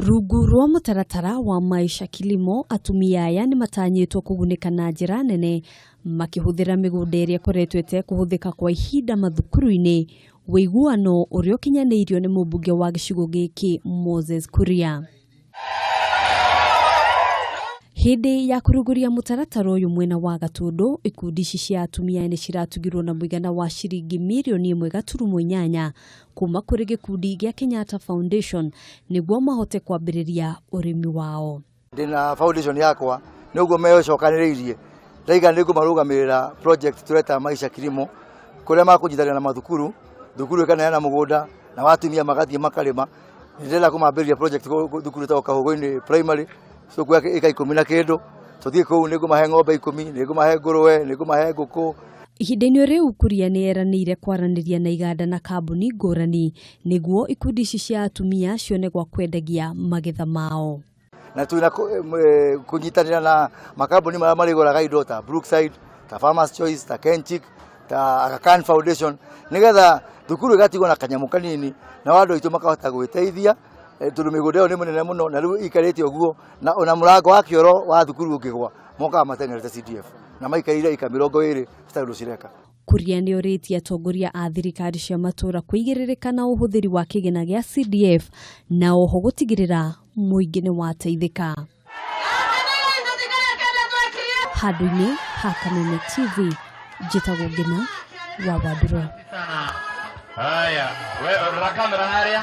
Rungu rwa mũtaratara wa Maisha Kilimo, atumia aya nĩ matanyĩtwo kũgunĩka na njĩra nene makĩhũthĩra mĩgũnda ĩrĩa ĩkoretwo ĩtekũhũthĩka kwa ihinda mathukuru-inĩ, ũiguano ũrĩa ũkinyanĩirio nĩ mũmbunge wa gĩcigo gĩkĩ Moses Kuria. Hĩndĩ ya kũrugũria mũtaratara ũyũ mwena wa Gatũndũ, ikundi ici cia atumia nĩ ciratugirwo na mũigana wa ciringi mirioni 1.8 kuma kũrĩ gĩkundi gĩa Kenyatta Foundation nĩguo mahote kwambĩrĩria ũrĩmi wao. Ndĩna foundation yakwa nĩ ũguo mecokanĩrĩirie ndaiga nĩ ngũmarũgamĩrĩra project tũreta Maisha Kilimo, kũrĩa makũnyitanĩra na mathukuru, thukuru ĩkaneana mũgũnda na watumia magathiĩ makarĩma. Nĩ ndĩrenda kũmambĩrĩria project thukuru ĩtagwo Kahũgũ-inĩ Primary, tũkuoya ĩka 10 na kĩndũ, tũthiĩ kũu nĩ ngũmahe ng'ombe 10, nĩ ngũmahe ngũrũwe, nĩ ngũmahe ngũkũ. Ihinda-inĩ rĩu Kuria nĩ eranĩire kwaranĩria na iganda na kambuni ngũrani nĩguo ikundi ici cia atumia cione gwa kwendagia magetha mao. Na twĩna kũnyitanĩra na makambuni marĩa marĩgũraga indo ta Brookside, ta Farmers Choice, ta Kenchic, ta Aga Khan Foundation, nĩgetha thukuru ĩgatigwo na kanyamũ kanini na andũ aitũ makahota gwĩteithia, tondũ mĩgũnda ĩyo nĩ mĩnene mũno na rĩu ĩikarĩte ũguo, na ona mũrango wa kĩoro wa thukuru ũngĩgwa mokaga mateng'erete CDF na maikarire ĩka 20 citarĩ ũndũ cireka. Kuria nĩ orĩtie atongoria a thirikari cia matũũra kũigĩrĩrĩka na ũhũthĩri wa kĩgĩna gĩa CDF na oho gũtigĩrĩra mũingĩ nĩ wateithĩka. Handũ-inĩ ha Kameme TV, njĩtagwo Ngina wa Wandũrũ. Haya, we rora kamera harĩa.